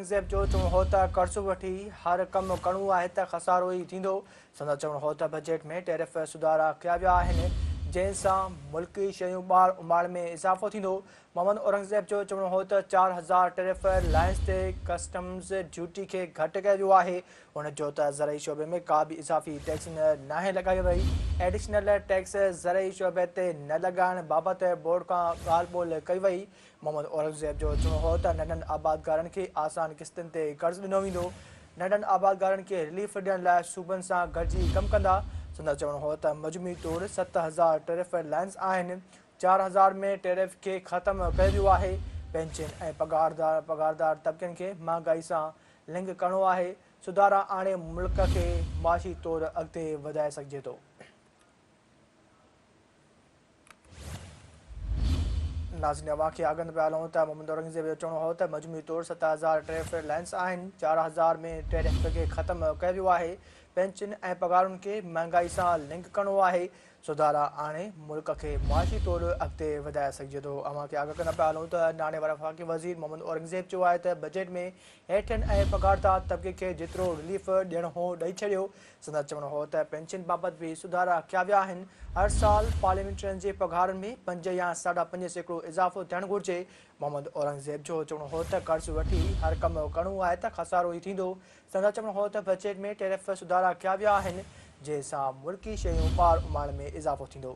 اورنگزيب جو چوڻ هو ته قرض وٺي هر ڪم ڪرڻو آهي ته خسارو ئي ٿيندو. سندس چوڻ هو ته بجيٽ ۾ ٽيرف سڌارا ڪيا ويا آهن، جنهن سان ملڪي شيون ٻاهر اماڻڻ ۾ اضافو ٿيندو. محمد اورنگزيب جو چوڻ هو ته 4000 ٽيرف لائنز تي ڪسٽمز ڊيوٽي کي گهٽ ڪيو ويو آهي. هن چيو ته زرعي شعبي ۾ ڪا به اضافي ٽيڪس ناهي لڳائي وئي، ايڊيشنل ٽيڪس زرعي شعبي تي نه لڳائڻ بابت بورڊ کان ڳالهه ٻولهه ڪئي وئي. محمد اورنگزيب جو چوڻ هو ته ننڍن آبادگارن کي آسان قسطن تي قرض ڏنو ويندو، ننڍن آبادگارن کي رليف ڏيڻ لاء صوبن سان گڏجي ڪم ڪندا. سندس چوڻ هو ته مجموعي طور 7000 ٽيرف لائنز آهن، 4000 ۾ ٽيرف کي ختم ڪيو ويو آهي، پينشن ۽ پگهاردار طبقن کي مهانگائي سان لنڪ ڪرڻو آهي، سڌارا آڻي ملڪ کي معاشي طور اڳتي وڌائي سگهجي ٿو. ناظرين اوهان کي آگاهه پيا هلون ته محمد اورنگزيب جو چوڻ هو ته مجموعي طور 7000 ٽيرف لائنز آهن، 4000 ۾ ٽيرف کي ختم ڪيو ويو آهي، پينشن ۽ پگهارن کي مهانگائي سان لنڪ ڪرڻو آهي، سڌارا آڻي ملڪ کي معاشي طور اڳتي وڌائي سگهجي ٿو. اوهان کي آگاهه ڪندا پيا هلون ته ناڻي واري وفاقي وزير محمد اورنگزيب چيو آهي ته بجيٽ ۾ هيٺين ۽ پگهاردار طبقي کي جيترو رليف ڏيڻو هو ڏئي ڇڏيو. سندس چوڻ هو ته پينشن بابت به سڌارا ڪيا ويا آهن، هر سال پارليامينٽرين جي پگهارن ۾ 5 يا 5.5% اضافو ٿيڻ گهرجي. محمد اورنگزيب جو چوڻ هو ته قرض وٺي هر ڪم ڪرڻو آهي ته خسارو ئي ٿيندو. سندس چوڻ هو ته بجيٽ ۾ ٽيرف سڌارا ڪيا ويا آهن، جنهن سان ملڪي شيون ٻاهر اماڻڻ ۾ اضافو ٿيندو.